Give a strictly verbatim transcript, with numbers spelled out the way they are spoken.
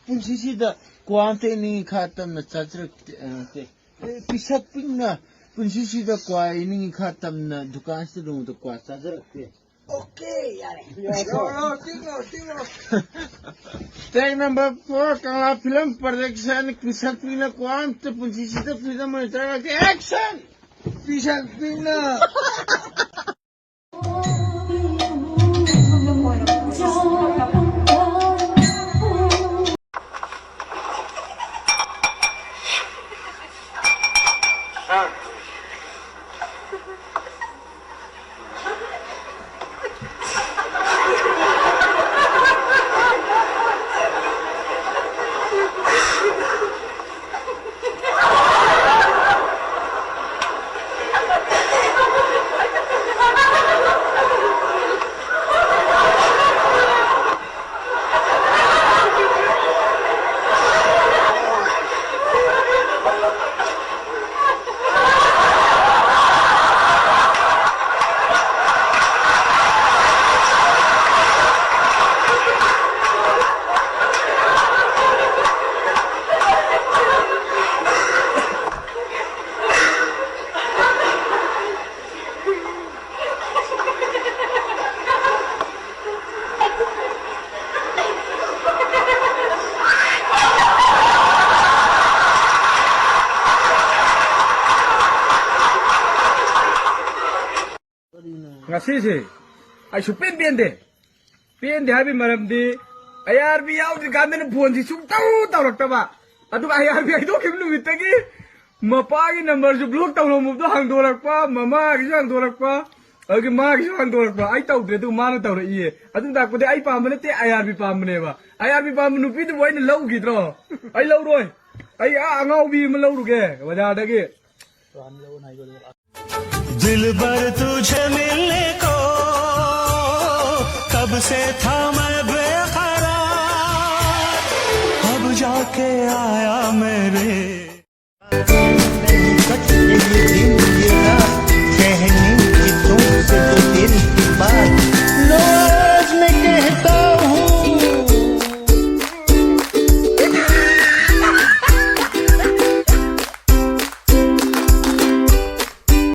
ꯄꯨꯟꯁꯤꯁꯤꯗ ꯀ꯭ꯋꯥ ꯑꯝꯇ ꯏꯅꯤꯡꯏ ꯈꯥ ꯇꯝꯅ ꯆꯥꯖꯔꯛꯇꯦ, ꯑ, ꯅꯠꯇꯦ꯫ ꯄꯤꯁꯛ ꯄꯤꯛꯅ ꯄꯨꯟꯁꯤꯁꯤꯗ ꯀ꯭ꯋꯥ ꯏꯅꯤꯡꯏ ꯈꯥ ꯇꯝꯅ ꯗꯨꯀꯥꯟꯁꯤꯗ ꯅꯣꯡꯃꯇ ꯀ꯭ꯋꯥ ꯆꯥꯖꯔꯛꯇꯦ꯫ Okay, ꯌꯥꯔꯦ꯫ ꯌꯥꯔꯦ꯫ ꯇꯦꯛ number four, ꯀꯪꯂꯥ film production, ꯄꯤꯁꯛ ꯄꯤꯛꯅ ꯀ꯭ꯋꯥ ꯑꯝꯇ ꯄꯨꯟꯁꯤꯁꯤꯗ freedom ꯑꯣꯏꯅ ꯆꯥꯔꯛꯇꯦ꯫ Action! ꯄꯤꯁꯛ ꯄꯤꯛꯅ꯫ ꯉꯁꯤꯁꯦ ꯑꯩ ꯁꯨꯛꯄꯦꯟ ꯄꯦꯟꯗꯦ꯫ ꯄꯦꯟꯗꯦ ꯍꯥꯏꯕꯒꯤ ꯃꯔꯝꯗꯤ, ꯑꯥꯏ ꯑꯥꯔ ꯕꯤ ꯌꯥꯎꯗ꯭ꯔꯤꯀꯥꯟꯗꯅ ꯐꯣꯟꯁꯤ ꯁꯨꯡꯇꯧ ꯇꯧꯔꯛꯇꯕ, ꯑꯗꯨꯒ ꯑꯥꯏ ꯑꯥꯔ ꯕꯤ ꯍꯥꯏꯗꯣꯛꯈꯤꯕ ꯅꯨꯃꯤꯠꯇꯒꯤ ꯃꯄꯥꯒꯤ ꯅꯝꯕꯔꯁꯨ ꯕ꯭ꯂꯣꯛ ꯇꯧꯔꯝꯕꯗꯣ ꯍꯥꯡꯗꯣꯔꯛꯄ, ꯃꯃꯥꯒꯤꯁꯨ ꯍꯥꯡꯗꯣꯔꯛꯄ, ꯑꯗꯨꯒꯤ ꯃꯥꯒꯤꯁꯨ ꯍꯥꯡꯗꯣꯔꯛꯄ꯫ ꯑꯩ ꯇꯧꯗ꯭ꯔꯦ, ꯑꯗꯨꯒ ꯃꯥꯅ ꯇꯧꯔꯛꯏꯌꯦ꯫ ꯑꯗꯨ ꯇꯥꯛꯄꯗꯤ ꯑꯩ ꯄꯥꯝꯕ ꯅꯠꯇꯦ, ꯑꯥꯏ ꯑꯥꯔ ꯕꯤ ꯄꯥꯝꯕꯅꯦꯕ꯫ ꯑꯥꯏ ꯑꯥꯔ ꯕꯤ ꯄꯥꯝꯕ ꯅꯨꯄꯤꯗꯨꯕꯨ ꯑꯩꯅ ꯂꯧꯈꯤꯗ꯭ꯔꯣ? ꯑꯩ ꯂꯧꯔꯣꯏ꯫ ꯑꯩ ꯑꯥ ꯑꯉꯥꯎꯕꯤ ꯑꯃ ꯂꯧꯔꯨꯒꯦ ꯕꯖꯥꯔꯗꯒꯤ꯫ दिलबर तुझे मिलने को कब से था मैं बेकरार, अब जाके आया मेरे